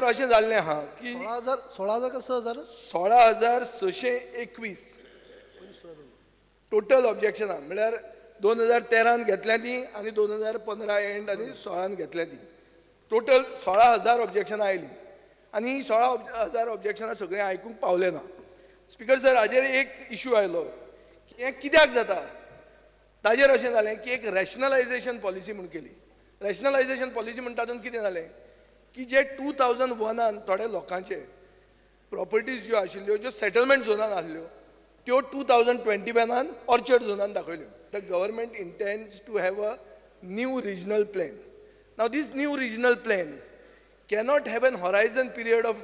अशें जाल्लें आहा की 16,000 का 6,000 16,621 टोटल ऑब्जेक्शनां म्हळ्यार 2013 घेतल्या ती आनी 2015 एंड आनी 16 घेतल्या ती टोटल 16,000 ऑब्जेक्शनां आयलीं आनी ही 16,000 ऑब्जेक्शनां सगळीं आयकूंक पावले ना. स्पिकर सर, हाजेर एक इशू आयलो की हें कित्याक जाता. ताजेर अशें जालें की एक रॅशनलायझेशन पॉलिसी म्हूण केली. रॅशनलायझेशन पॉलिसी म्हण तातूंत कितें जालें की जे 2001 थोडे लोकांचे प्रॉपर्टीज ज्यो आशिल्ल्यो ज्यो सेटलमेंट झोनान आसल्यो त्यो 2021 orchard झोनान दाखयल्यो. The government intends to have a new regional plan. Now this new regional plan cannot have an horizon period of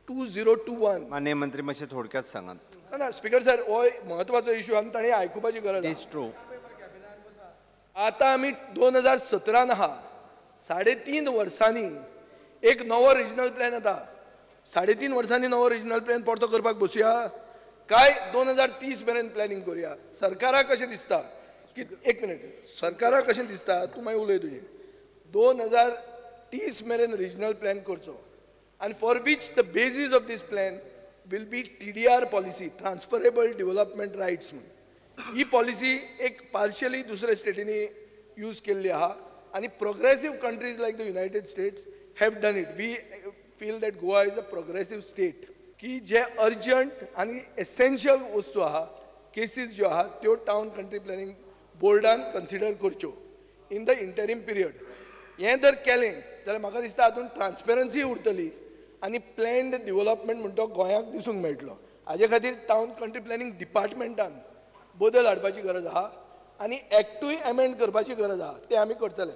2021. माननीय मंत्री मातशें थोडक्यात सांगात. ना स्पिकर सर, हो म्हत्वाचो इशू आनी ताणें आयकुपाची गरज आसा. It's true. आतां आमी 2017 आहा, 3.5 वर्सांनी एक नवो रिजनल प्लॅन येता. 3.5 वर्सांनी नवो रिजनल प्लॅन परतो करपाक बसुया काय 2030 मेरेन प्लॅनिंग करुया? सरकाराक कशें दिसता की एक मिनिट, सरकाराक कशें दिसता तूं मागीर उलय तुजें. 2030 मेरेन रिजनल प्लॅन करचो आनी for which the basis of this plan will be TDR policy, transferable development rights म्हणून. ही पॉलिसी एक पार्शियली दुसऱ्या स्टेटींनी यूज केल्ली आहा आनी progressive countries like the United States have done it. We feel that Goa is a progressive state की जे urgent आनी essential वस्तू आहा, केसीस ज्यो आहा त्यो टावन कंट्री प्लॅनिंग बोर्डान कन्सिडर करच्यो इन the interim period. हें जर केलें जाल्यार म्हाका दिसता हातूंत ट्रान्सपेरन्सी उरतली आनी प्लॅन्ड डिवलपमेंट म्हणटा तो गोंयाक दिसूंक मेळटलो. हाजे खातीर टावन कंट्री प्लॅनिंग डिपार्टमेंटान बदल हाडपाची गरज आहा आनी एक्टूय एमेंड करपाची गरज आहा, तें आमी करतले.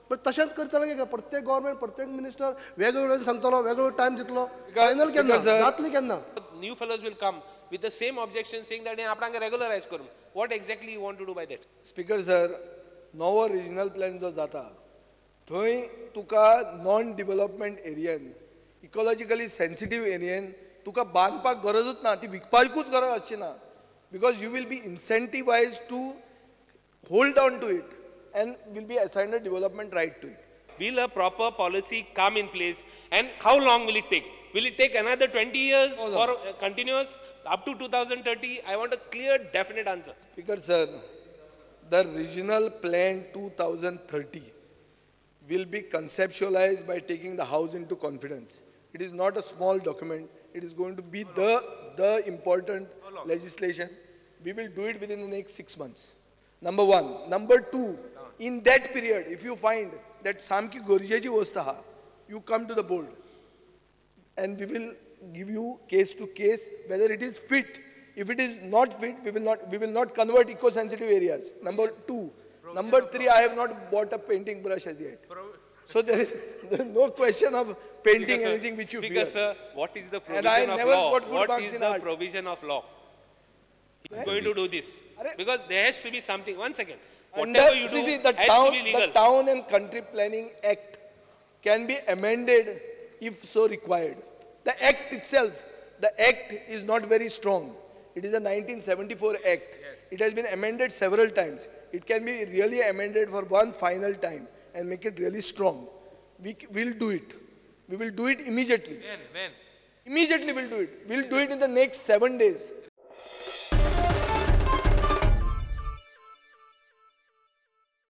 पण तशेंच करतले की प्रत्येक गव्हर्मेंट प्रत्येक मिनिस्टर वेगवेगळे सांगतलो, वेगवेगळो टायम दितलो. फायनल केन्ना जातली केन्ना? New fellows will come with the same objection saying that आपणाक रेगुलरायज करून. What exactly you want to do by that? Speaker sir, नवो रिजनल प्लॅन जो जाता थंय तुका नॉन डिवलपमेंट एरियन, इकोलॉजिकली सेन्सिटीव एरियन तुका बांदपाक गरजूच ना, ती विकपाकूच गरज आसची ना, because you will be incentivise to hold on to it and will be assigned a development right to it. Will a proper policy come in place and how long will it take? Will it take another 20 years or continuous up to 2030? I want a clear, definite answer. Speaker sir, the regional plan 2030 will be conceptualized by taking the house into confidence. It is not a small document. It is going to be the important legislation. We will do it within the next 6 months. Number one. Number two, in that period, if you find that samki gorjechi वस्त आहा, you come to the board and we will give you case to case whether it is fit. If it is not fit, we will not convert eco-sensitive areas. Number two. Number three, I have not bought a painting brush as yet. So there is no question of painting Speaker, anything which you Speaker, fear. Sir, what is the And I provision of never law? got good What marks is in the art. provision of law? He's going to do this. Because there has to be something. One second. Whatever you do see, the has town, to be legal. The Town and Country Planning Act can be amended if so required. The act itself, the act is not very strong. It is a 1974 act. Yes. It has been amended several times. It can be really amended for one final time and make it really strong. We will do it. We will do it immediately. When? Immediately we'll do it. We'll do it in the next 7 days.